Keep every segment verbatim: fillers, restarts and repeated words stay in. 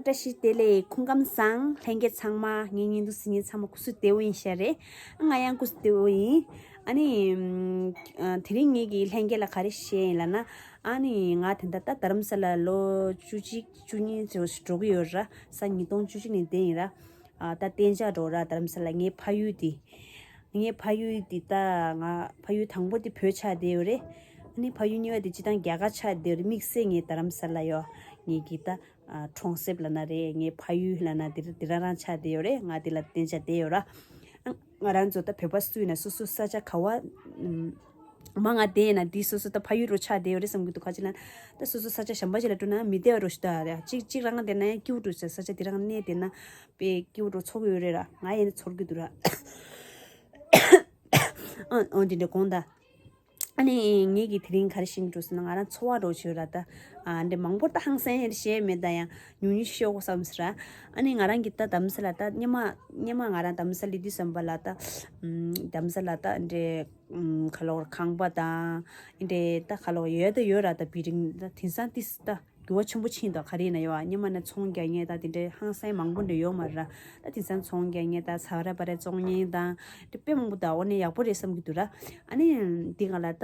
བཀྲ་ཤིས་བདེ་ལེགས། སྐུ་ཁམས་བཟང་། ལྷན་རྒྱས་ཚང་མ། ངའི་བརྙན་ཐུང་གཟིགས་མཁན་ཚང་མ་སྐུ་གཟུགས་བདེ་པོ་ཡིན་ཤག་རེད། ང་ཡང་སྐུ་གཟུགས་བདེ་པོ་ཡིན། ཨ་ནི་ཨ་དེ་རིང་ངེད་ཀྱི་ལྷན་རྒྱས་ལ་ག་རེ་བཤད་ཡིན་ལབ་ན། ཨ་ནི་ང་དེ་འདྲ་ད་རྡ་རམ་ས་ལ་ལོ་བཅུ་གཅིག་བཅུ་གཉིས་ཙམ་འགྲོ་གི་ཡོད་ར། ས་ཉིས་སྟོང་བཅུ་གཅིག་ནས་བསྡད་ཡིན་ར། ཨ་ད་གཏན་འཇགས་འགྲོ་ར། རྡ་རམ་ས་ལ་ངའི་ཕ་ཡུལ་དེ། ངའི་ཕ་ཡུལ་འདི་ད་ང་ཕ་ཡུལ་དང་པོ་འདི་བོད་ཆགས་བསྡད་ཡོད་རེད། ཨ་ནི་ཕ་ཡུལ་གཉིས་པ་འདི་སྤྱིར་བཏང་རྒྱ་གར་ཆགས་བསྡད་ཡོད་རེད། དམིགས་བསལ་ངའི་རྡ་རམ་ས་ལ་ཡོད། ངེད་ཀྱི་ད་ཨ་གྲོང་གསེབ་ལབ་ན་རེད། ངའི་ཕ་ཡུལ་ལབ་ན་འདི་འདི་རང་རང་ཆགས་བསྡད་ཡོད་རེད། ང་འདི་ལ་གཏན་འཇགས་བསྡད་ཡོད་ར། ཨ་ང་རང་ཚོ་ད་བོད་པ་སུ་ཡིན་ན་སོ་སོ་ས་ཆ་ག་བ་ཨམ་མ་ང་བསྡད་ཡིན་ན་འདི་སོ་སོ་ད་ཕ་ཡུལ་རུ་ཆགས་བསྡད་ཡོད་རེད་བསམ་གྱི་འདུག་ག་ཅི་ལབ་ན་ད་སོ་སོ་ས་ཆ་གཞན་པ་ཞིག་ལ་འགྲོ་ན་མི་བདེ་བ་རུ་ཞིག་ད་རེད། གཅིག་གཅིག་རང་བསྡད་ན་ཡང་སྐྱིད་པོ་འགྲོ་ས་ས་ཆ་འདི་རང་གནས་བསྡད་ན་དཔེ་སྐྱིད་པོ་འགྲོ་ཚོར་གྱི་ཡོད་རེད་ར། ང་ཡིན་ན་ཚོར་གྱི་འདུག་ར། ཨོ་ཨོ་འདི་འདྲ་དགོངས་དག་ཨ་ནི་ངེད་ཀྱིས་དེ་རིང་ག་རེ་ཤེས་ཀྱི་འདུག་ཟེར་ན་ང་རང་ཚོར་བ་འདྲ་བྱོས་ར་ད། ཨ་འདི་མང་པོ་ད་ཧང་སང་ཡང་བཤད་མེད་ད་ཡང་ཉུང་ཉུང་ཤོད་དགོས་བསམ་ཟེར་ར། ཨ་ནི་ང་རང་གིས་ད་རྡ་རམ་ས་ལ་ད་སྔོན་མ་སྔོན་མ་ང་རང་རྡ་རམ་ས་ལ་དུས་ཙམ་པ་ལ་ད་ཨམ་རྡ་རམ་ས་ལ་ད་འདྲེ་ཨམ་ཁ་ལོ་ཁང་པ་དང་འདྲེ་ད་ཁ་ལོ་ཡོད་ད་ཡོད་ར། ད་བི་ལྡིང་ད་དེང་སང་ཏིས་ད། འགྱུར་བ་ཆེན་པོ་ཕྱིན་འདུག་ག་རེ་ཡིན་ན་ཡོད་ཨ། སྔོན་མ་ནས་ཚོང་རྒྱག་མཁན་དང་དེ་འདྲའི་ཧང་སང་མང་པོ་འདྲ་ཡོད་མ་རེད། ད་དེང་སང་ཚོང་རྒྱག་མཁན་དང་ཟ་ར་པ་ར་བཙོང་མཁན་དང་དེ་དཔེ་མང་པོ་འདུག་འོ་ནས་ཡག་པོ་རེད་བསམ་གྱི་འདུག་ར། ཨ་ནི་འདི་ང་ལ་ད་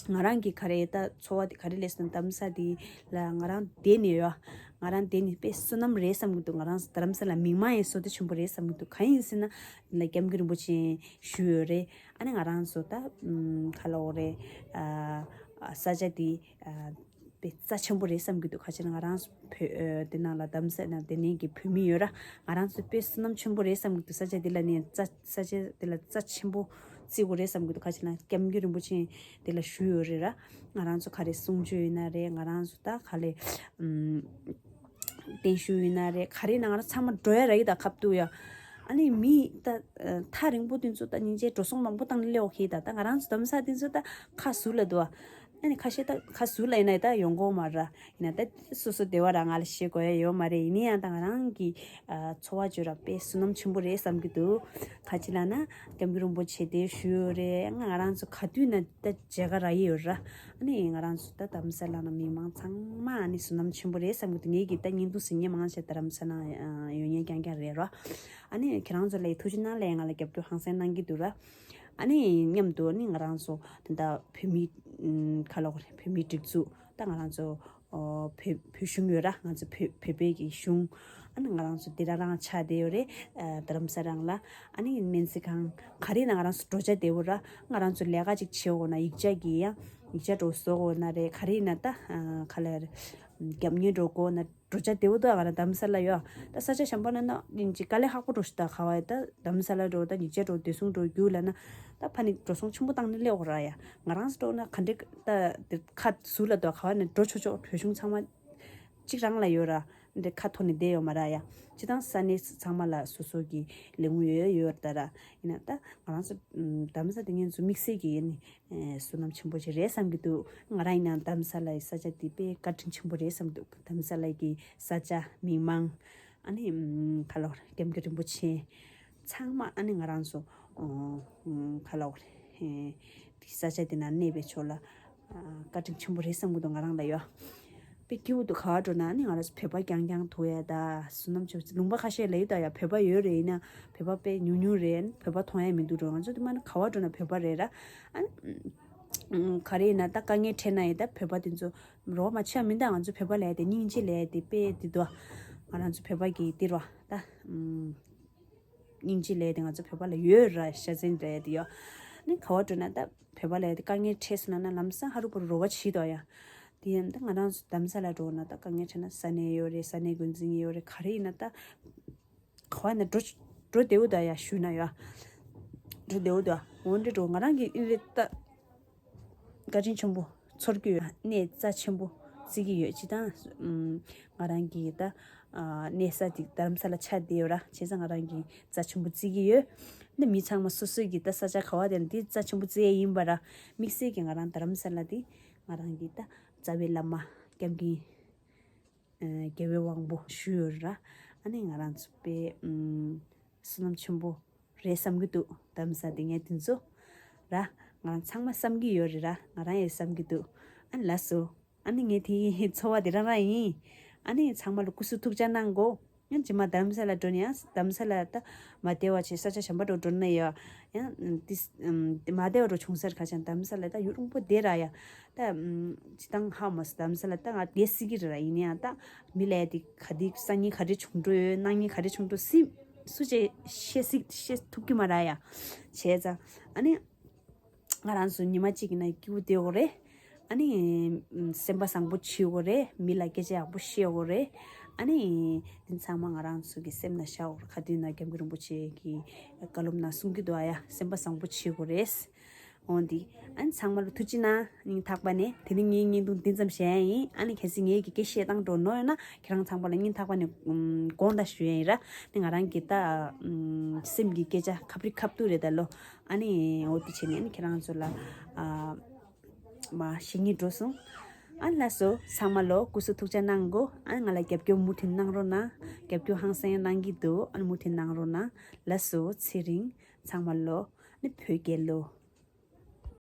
ང་རང་གི་ག་རེ་ད་ཚོར་བ་དེ་ག་རེ་སླེབས་སོང་། རྡ་རམ་ས་དེ་ལ་ང་རང་བསྡད་ནས་ཡོད། ང་རང་བསྡད་ནས་དཔེ་བསོད་ནམས་རེད་བསམ་གྱི་འདུག་ང་རང་རྡ་རམ་ས་ལ་མིག་མངས་ཡང་བསོད་བདེ་ཆེན་པོ་རེད་བསམ་གྱི་འདུག་གང་ཡིན་ཟེར་ན་ལ་སྐྱབས་མགོན་རིན་པོ་ཆེ་བཞུགས་ཡོད་རེད། ཨ་ནི་ང་རང་ཚོ་ད་ཨམ་ག་ལབ་དགོས་རེད། ཨ་ས་ཆ་དེ་ཨ། དཔེ་རྩ་ཆེན་པོ་རེད་བསམ་གྱི་འདུག་ག་ཅི་ན་ང་རང་བོད་ཨ་དེ་ནང་ལ་རྡ་རམ་ས་ན་དེ་ནས་ཀྱི་བོད་མི་ཡོད་ར། ང་རང་ཚོ་དཔེ་བསོད་ནམས་ཆེན་པོ་རེད་བསམ་གྱི་འདུག་ས་ཆ་དེ་ལ་ནས་རྩ་ས་ཆ་དེ་ལ་རྩ་ཆེན་པོ་བརྩི་དགོས་རེད་བསམ་གྱི་འདུག་ག་ཅི་ན་སྐྱབས་མགོན་རིན་པོ་ཆེ་དེ་ལ་བཞུགས་ཡོད་རེད་ར། ང་རང་ཚོ་ག་རེ་གསུང་ཆོས་ཡིན་ན་རེད། ང་རང་ཚོ་ད་ག་ལེ་ཨམ། བརྟན་བཞུགས་ཡིན་ན་རེད། ག་རེ་ཡིན་ན་ང་རང་ཚང་མ་འགྲོ་ཡ་ར་ཡི་ད་ཁ་ཐུག་ཡ། ཨ་ནི་མི་ད་ཐག་རིང་པོ་དེ་ཚོ་ད་སྙིང་རྗེ་འགྲོ་སོང་མང་པོ་བཏང་ནས་སླེབས་ཡོང་གི་ད། ད་ང་རང་ཚོ་རྡ་རམ་ས་དེ་ཚོ་ད་ཁ་ཟུར་ལ་འདུག་ཨ་ནི་ཁ་ཤས་ད་ཁ་ཟུར་ལ་ཡིན་ན་ད་ཡོང་གི་མ་ར། ཡིན་ན་ད་སོ་སོ་བདེ་བ་རང་ང་ལ་བཤད་དགོས་ཡ་ཡོད་མ་རེད། ཡིན་ན་ཡང་ད་ང་རང་གི་ཚོར་བ་བརྗོད་ར་དཔེ་བསོད་ནམས་ཆེན་པོ་རེད་བསམ་གྱི་འདུག་ག་ཅི་ལབ་ན་སྐྱབས་མགོན་རིན་པོ་ཆེ་དེ་བཞུགས་ཡོད་རེད། ང་རང་ཚོ་ག་དུས་ན། ད་མཇལ་ཁ་རག་གི་ཡོད་ར། ཨ་ནི་ང་རང་ཚོ་ད་རྡ་རམ་ས་ལ་ན་མི་མང་ཚང་མ་ཨ་ནི་བསོད་ནམས་ཆེན་པོ་རེད་བསམ་གྱི་འདུག་ངེད་ཀྱི་ད་བརྙན་ཐུང་གཟིགས་མཁན་མང་ཆེ་རྡ་རམ་ས་ན་ཡོད་མཁན་རྐྱང་རྐྱང་རེད་ར། ཨ་ནི་ཁྱེད་རང་ཚོ་ལ་ཐུགས་རྗེ་གནང་ལས་ང་ལ་རྒྱབ་སྐྱོར་ཧང་སང་གནང་གི་འདུག་ར། ཨ་ནི་མཉམ་དུ་ཨ་ནི་ང་རང་ཚོ་ད་ལྟ་བོད་མི་ཁ་ལོ་བོད་མི་སྒྲིག་འཛུགས་ད་ང་རང་ཚོ་ཨོ་བོད་བོད་གཞུང་ཡོད་ར། ང་ཚོ་བོད་བོད་པའི་གི་གཞུང་ཨ་ནི་ང་རང་ཚོ་འདི་ར་རང་ཆགས་བསྡད་ཡོད་རེད། ཨ་རྡ་རམ་ས་རང་ལ་ཨ་ནི་སྨན་རྩིས་ཁང་ག་རེ་ཡིན་ན་ང་རང་ཚོ་འགྲོ་ཆ་བདེ་བོ་ར། ང་རང་ཚོ་ལས་ཀ་ཅིག་བྱེད་འོ་ན་ཡིག་ཆ་གི་ཡང་ཡིག་ཆ་འགྲོ་བཟོ་འོ་ན་རེད། ག་རེ་ཡིན་ན་ད་ཨ་ག་ལ་རྒྱབ་གཉེར་འགྲོ་དགོས་ན་འགྲོ་ཆ་བདེ་བོ་འདུག་ང་རང་རྡ་རམ་ས་ལ་ཡོད། ད་ས་ཆ་གཞན་པ་ན་ན་ཡིན་ཅིག་དཀའ་ལས་ཁག་པོ་འགྲོ་ཞིག་ད་ག་བ་ད་རྡ་རམ་ས་ལ་འགྲོ་ད་ཡིག་ཆ་འགྲོ་བདེ་སྲུང་འགྲོ་རྒྱུ་ལ་ན་ད་ཕ་ནི་འགྲོ་སོང་ཆེན་པོ་བཏང་ནི་སླེབས་འོ་ར་ཡ། ང་རང་ཚོ་འགྲོ་ན་ག་འདྲ་ད་ཁ་ཟུར་ལ་འདུག་ག་བ་ནས་འགྲོ་ཆོག་ཆོག་བོད་གཞུང་ཚང་མ། གཅིག་རང་ལ་ཡོད་ར། འདི་ཁ་ཐོར་ནས་བསྡད་ཡོད་མ་ར་ཡ། སྤྱིར་བཏང་ས་གནས་ཚང་མ་ལ་སོ་སོ་གི་ལས་ཁུངས་ཡོད་ཡོད་ད་ར། ཡིན་ན་ད་ང་རང་ཚོ་རྡ་རམ་ས་དེ་ངེད་ཚོ་དམིགས་བསལ་གྱི་ཡིན་ནི་བསོད་ནམས་ཆེན་པོ་ཞིག་རེད་བསམ་གྱི་འདུག་ང་རང་ཡིན་ན་རྡ་རམ་ས་ལ་ཡི་ས་ཆ་དེ་དཔེ་བཀའ་དྲིན་ཆེན་པོ་རེད་བསམ་གྱི་འདུག་རྡ་རམ་ས་ལ་གི་ས་ཆ་མི་མང་ཨ་ནི་ཁ་ལོ་སྐྱབས་མགོན་རིན་པོ་ཆེ་ཚང་མ་ཨ་ནི་ང་རང་ཚོ་ཁ་ལོ་ས་ཆ་དེ་ན་གནས་པའི་ཕྱོགས་ལ། བཀའ་དྲིན་ཆེན་པོ་རེད་བསམ་གྱི་འདུག་ང་རང་ལ་ཡོད། དཔེ་སྐྱིད་པོ་འདུག་ག་བ་འགྲོ་ན་ནི་ང་རང་ཚོ་བོད་པ་རྐྱང་རྐྱང་ཐུག་ཡ་ད་བསོད་ནམས་ཆེ་ལུང་པ་ཁ་ཤས་ལ་ཡོད་ད་ཡ་བོད་པ་ཡོད་རེད། ཡིན་ན་བོད་པ་དཔེ་ཉུང་ཉུང་རེད། བོད་པ་མཐོང་ཡ་མི་འདུག་འགྲོ། ང་ཚོ་དེ་མ་ནི་ག་བ་འགྲོ་ན་བོད་པ་རེད་ར། ཨ་ག་རེ་ཡིན་ན་ད་དཀའ་ངལ་འཕྲད་ན་ཡིན་ད་བོད་པ་དེ་ཚོ་རོགས་མ་ཆེ་བ་མིན་ད། ང་ཚོ་བོད་པ་ལ་ཡ་དེ་སྙིང་རྗེ་ལ་ཡ་དེ་དཔེ་དེ་འདུག་ང་རང་ཚོ་བོད་པ་གི་དེ་རོ་ད། སྙིང་རྗེ་ལས་དེ་ང་ཚོ་བོད་པ་ལ་ཡོད་ར་ཤ་ཚན་རེད་དེ་ཡོད། ནི་ག་བ་འགྲོ་ན་ད་བོད་པ་ལ་དེ་དཀའ་ངལ་འཕྲད་སོང་ན་ན་ལམ་སང་ཧ་རུ་པོ་རུ་རོ་བ་བྱེད་དོ་ཡ། དེ་ཡང་ད་ང་རང་ཚོ་རྡ་རམ་ས་ལ་འགྲོ་ན་ད་དཀའ་ངལ་འཕྲད་ན་ས་གནས་ཡོད་རེད། ས་གནས་འགོ་འཛིན་ཡོད་རེད། ག་རེ་ཡིན་ན་ད་ག་བ་ན་འགྲོ་འགྲོ་བདེ་བོ་ད་ཡ་ཞུ་ན་ཡ། འགྲོ་བདེ་བོ་ད་འོན་ཏེ་འགྲོ་ང་རང་གི་ཨིན་རེད་ད། བཀའ་དྲིན་ཆེན་པོ་ཚོར་གྱི་ཡོད། གནས་རྩ་ཆེན་པོ་བརྩི་གི་ཡོད། སྤྱིར་བཏང་ང་རང་གི་ད་གནས་ས་དེ་རྡ་རམ་ས་ལ་ཆགས་བསྡད་ཡོད་ར། བྱས་ཙང་ང་རང་གི་རྩ་ཆེན་པོ་བརྩི་གི་ཡོད། འདི་མི་ཚང་མ་སོ་སོའི་གི་ད་ས་ཆ་ག་བ་དེ་ན་དེ་རྩ་ཆེན་པོ་བརྩི་ཡས་ཡིན་པ་ར། དམིགས་བསལ་གྱི་ང་རང་རྡ་རམ་ས་ལ་དེ་ང་རང་གི་ད་རྩ་བའི་བླ་མ་སྐྱབས་མགོན་རྒྱལ་བའི་དབང་པོ་བཞུགས་ཡོད་ར། ཨ་ནི་ང་རང་ཚོ་དཔེ་བསོད་ནམས་ཆེན་པོ་རེད་བསམ་གྱི་འདུག་རྡ་རམ་ས་དེ་ངས་དེ་ཚོ་ར་ང་རང་ཚང་མ་བསམ་གྱི་ཡོད་རེད་ར། ང་རང་ཡང་བསམ་གྱི་འདུག་ཨ་ནི་ལགས་སོ། ཨ་ནི་ངས་དེའི་ཚོར་བ་དེ་རང་རང་ཡིན། ཨ་ནི་ཚང་མ་ལ་སྐུ་གཟུགས་ཐུགས་ཅག་གནང་གོ། ཡང་རྗེས་མ་རྡ་རམ་ས་ལ་འགྲོ་ནས་ཡང་རྡ་རམ་ས་ལ་ད་མ་བདེ་བ་བྱས་ས་ཆ་གཞན་པ་འགྲོ་འགྲོ་ན་ཡང་ཡང་ཏིས་མ་བདེ་བ་འགྲོ་བྱུང་སར་ཁ་ཆང་རྡ་རམ་ས་ལ་ད་ཡུལ་རིང་པོ་བསྡད་ར་ཡ། ད་ཅི་ཏང་ཧ་མ་སོ་རྡ་རམ་ས་ལ་ད་ང་བསྡད་སྲིད་ཀྱི་རེད་ར། ཡིན་ན་ཡང་ད་མི་ལ་ཡ་དེ་ག་དེ་སང་ཉིན་ག་རེ་བྱུང་འགྲོ་ཡོད་གནངས་ཉིན་ག་རེ་བྱུང་འགྲོ་སྲིད་སུ་ཅེ་ཤེས་སྲིད་ཤེས་ཐུབ་ཀྱི་མ་ར་ཡ། བྱས་ཙང་ཨ་ནི། ང་རང་ཚོ་ཉི་མ་གཅིག་ཡིན་ན་སྐྱིད་པོ་བསྡད་དགོས་རེད། ཨ་ནི། སེམས་པ་བཟང་པོ་བྱེད་དགོས་རེད། མི་ལ་སྐད་ཆ་ཡག་པོ་བཤད་དགོས་རེད། ཨ་ནི། འདི་ཚང་མ་ང་རང་ཚོ་གི་སེམས་ལ་བཞག་དགོས་རེད། ག་དུས་ན་སྐྱབས་མགོན་རིན་པོ་ཆེ་གི་བཀའ་སློབ་ནང་གསུང་གི་འདུག་ཨ་ཡ། སེམས་པ་བཟང་པོ་བྱེད་དགོས་རེད། འོན་ཏེ། ཨ་ནི་ཚང་མ་ལ་ཐུགས་རྗེ་གནང་། སྙིང་ཐག་པ་ནས། དེ་ནི་ངའི་བརྙན་ཐུང་འདི་ཙམ་བཤད་ཡ་ཡིན། ཨ་ནི་གལ་སྲིད་ངའི་གི་སྐད་བཤད་སྟངས་འགྲོ་ནོར་ཡོད་ན་ཁྱེད་རང་ཚང་མ་ལ་སྙིང་ཐག་པ་ནས་དགོངས་དག་ཞུ་ཡ་ཡིན་ར། ནི་ང་རང་གི་ད་སེམས་ཀྱི་སྐད་ཆ་ཁབ་རི་ཁབ་ཏུ་རེད་ད་ལོ། ཨ་ནི་འོ་དེ་བྱས་ནས་ཨ་ནི་ཁྱེད་རང་ཚོ་ལ་ཨ་མ་བཤད་སྙིང་འདོད་སོང་། ཨ་ནི་ལགས་སོ། ཚང་མ་ལོ་སྐུ་གཟུགས་ཐུགས་ཅག་གནང་གོ། ཨ་ནི་ང་ལ་རྒྱབ་སྐྱོར་མུ་མཐུད་གནང་རོགས་གནང་། རྒྱབ་སྐྱོར་ཧང་སང་གནང་གི་འདུག་ཨ་ནི་མུ་མཐུད་གནང་རོགས་གནང་། ལགས་སོ། ཚེ་རིང་། ཚང་མ་ལོ། ཨ་ནི་བོད་རྒྱལ་ལོ།